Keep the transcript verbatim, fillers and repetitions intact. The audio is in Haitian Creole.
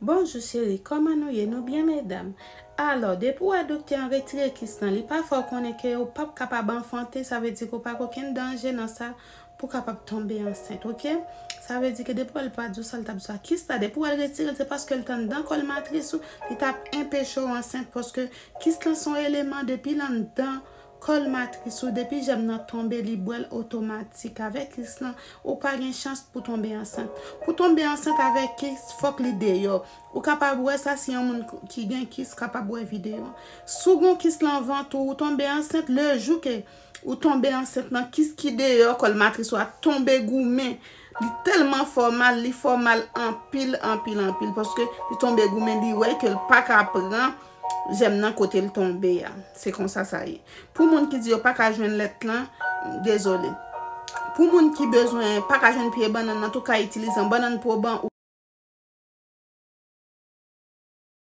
Bonjou cheri, kòman nou ye? Nou byen medam? Alò, depi w wè doktè an retire kis lan, li pa fè w konnen ke ou p ap kapab anfante, sa vle di ke w pa gen okenn danje nan sa pou w kapab tonbe ansent, oke? Sa vle di ke depi w wè l pa di w sa l t ap di w sa, kis la, depi w wè l retire l, se paske l t anndan kòl matris ou, li t ap enpeche w ansent, paske kis lan se yon eleman depi l anndan kòl matris ou, depi jèm nan tonbe, li bwè l otomatik. Avèk kis lan, ou pa gen chans pou tonbe ansent. Pou tonbe ansent avèk kis, fòk li deyò. Ou kapab wè sa si yon moun k- ki gen kis kapab wè videyo an. Si w gen kis lan vant ou, ou tonbe ansent, lejou ke ou tonbe ansent nan kis ki deyò kòl matris ou a tonbe goumen. Li tèlman fè w mal, li fè w mal anpil, anpil, anpil, paske li tonbe goumen, li wè ke l pa ka pran jèm nan kote l tonbe a. Se konsa sa ye. Pou moun ki di yo pa ka jwenn lèt lan, dezole. Pou moun ki bezwen, pa ka jwenn pye bannann nan, tou ka itilize yon bannann pwoban